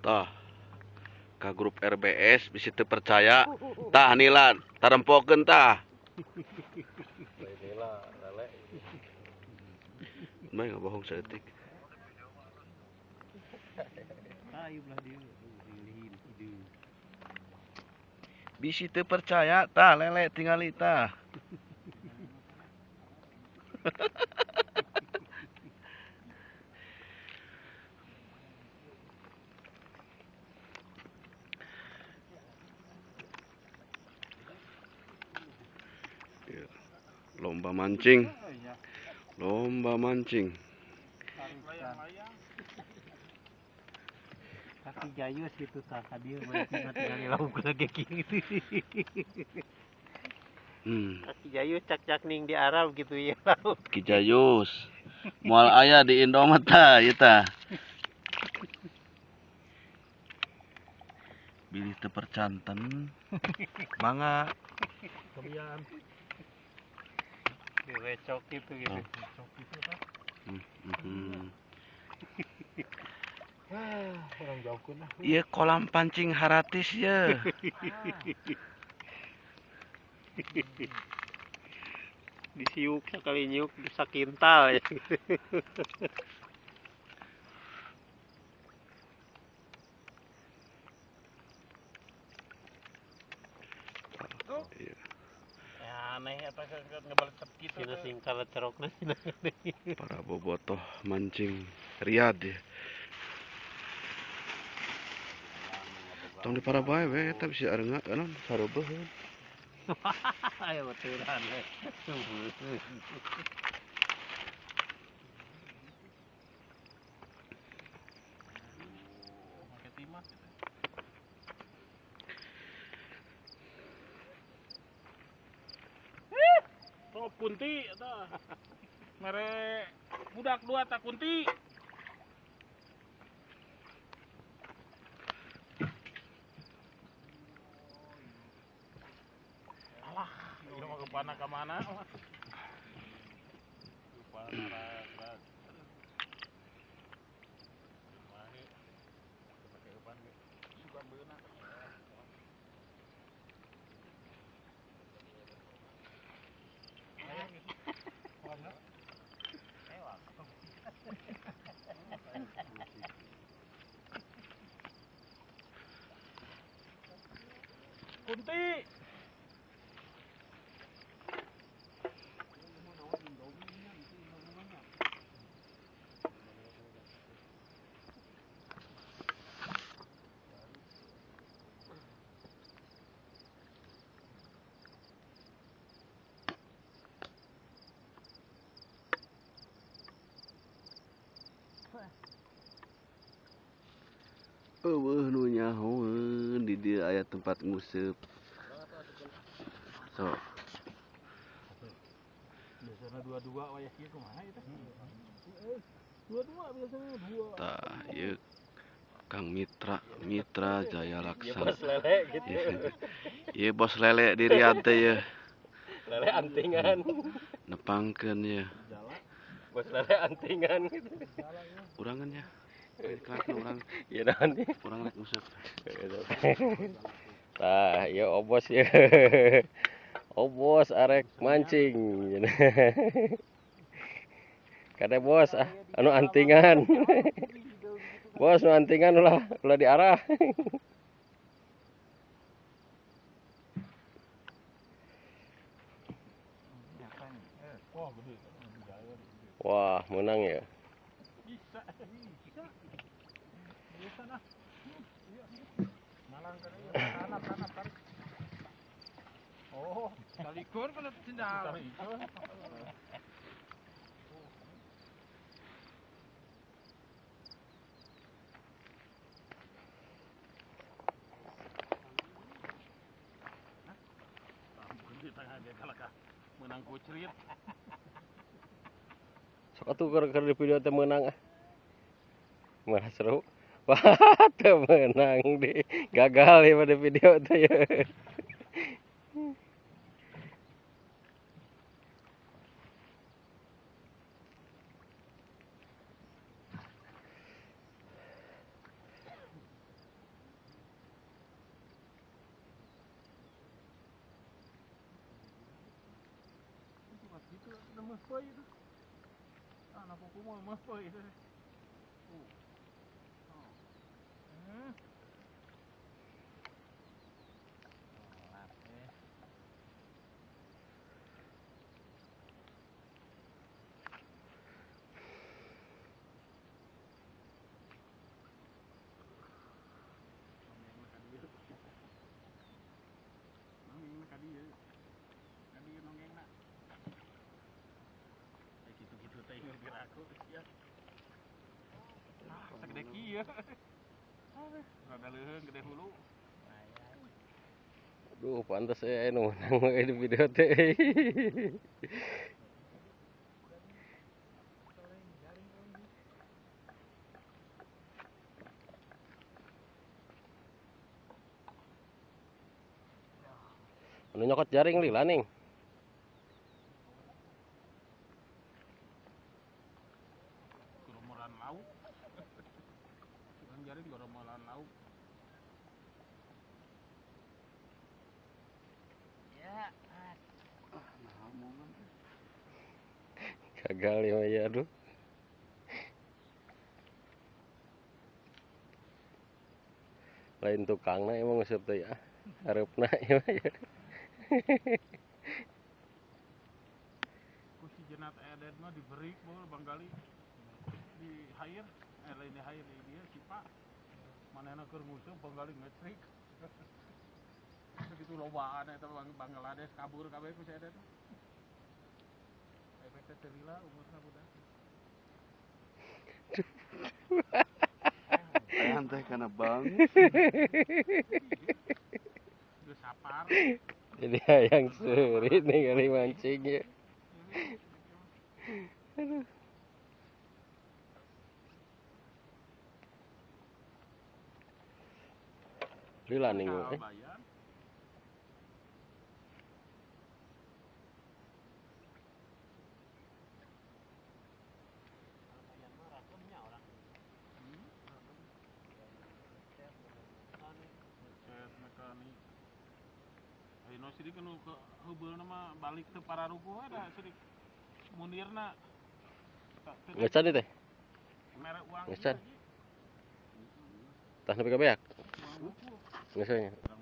Tah. Ka grup RBS bisi teu percaya. Tah nila tarempokeun tah. Nila lele. Mah bohong saeutik. Ayo belah dieu dilihin hideung. Bisi teu percaya tah lele tingali tah. Lomba mancing. Lomba mancing. Kaki jayus gitu tah kadieu berarti tinggal lauk lagi gitu. Kaki jayus cak-cak ning di Arab gitu ya lauk. Ki Jayus. Moal aya di Indomaret tah ieu tah. Bilih teu percanten. Mangga. Kebian. Direcok gitu gitu. Oh. Gitu kan. Orang jauhkeun lah. Ieu kolam pancing haratis ye. Disiuk sekali nyiuk bisa kintal ya. Iya. Aneh apa ngebalecep gitu. Sina singkal cerokna sina. Para bobotoh mancing Riyadh ya. Tong di para bae we eta bisi areunga naon sareubeuh. Ayo betulan we. Make timah gitu. Oh, kunti eta. Mere budak dua tak kunti. Alah, ieu mah kepana ka mana? Kepana rag. Mahe. Pake eupan ge. Sugan beunang. Kunti. Eueuh nu nyahoeun di dieu aya tempat nguseup. So. Biasana dua-dua wayah kieu kumaha ieu teh? Dua-dua biasana dua. Tah, ieu Kang Mitra, Mitra Jaya Laksana. Bos lele gitu. Ieu bos lele di Riyadh teh ye. Lele antingan. Nepangkeun ye. Bos lele antingan gitu. Urangan ya. Kelas orang. Ya naon nih? Urang rek nguseup. Tah, ieu obos ye. Obos arek mancing. Kade bos ah, anu antingan. Bos nu antingan ulah ulah diarah. Wah, menang ya. Bisa. Bisa nah. Malang tanah tarik. Oh, salikur kana sendal. Menang kucrit. Sok atuh keur di video teh meunang ah. Malah seru. Wah, teu meunang di gagal ya pada video teh ya. Itu lemes poe itu. Ah, napo kumaha lemes poe itu. Segede kieu. Rada leuheung gede hulu. Aduh, pantes aya nu meunang we di video teh. Anu nyokot jaring lila ning. Goromolan lauk. Tukang jaring goromolan lauk. Ya. Ah, nah, gagal ya ya aduh. Lain tukangna emang nguseup teh ya. Hareupna ieu mah ya. Ku si jenat edet mah diberi bae Banggali di hire, lain di hire di dia si Pak. Manehna keur nguseup Banggali ngetrik. Begitu lobaan eta Bangladesh kabur kabeh ku si edet. Efek teh lila umurna budak. Ayam teh kana bang. Geus sapar. Jadi hayang seuri ningali mancing ya. Aduh. Lila ning eh. Ayeuna sirik nu ke heubeulna mah balik teu pararuguh ada sirik mundirna. Ngecan teh. Mere uang. Ngecan. Tah nepi ka beak. Geus we nya.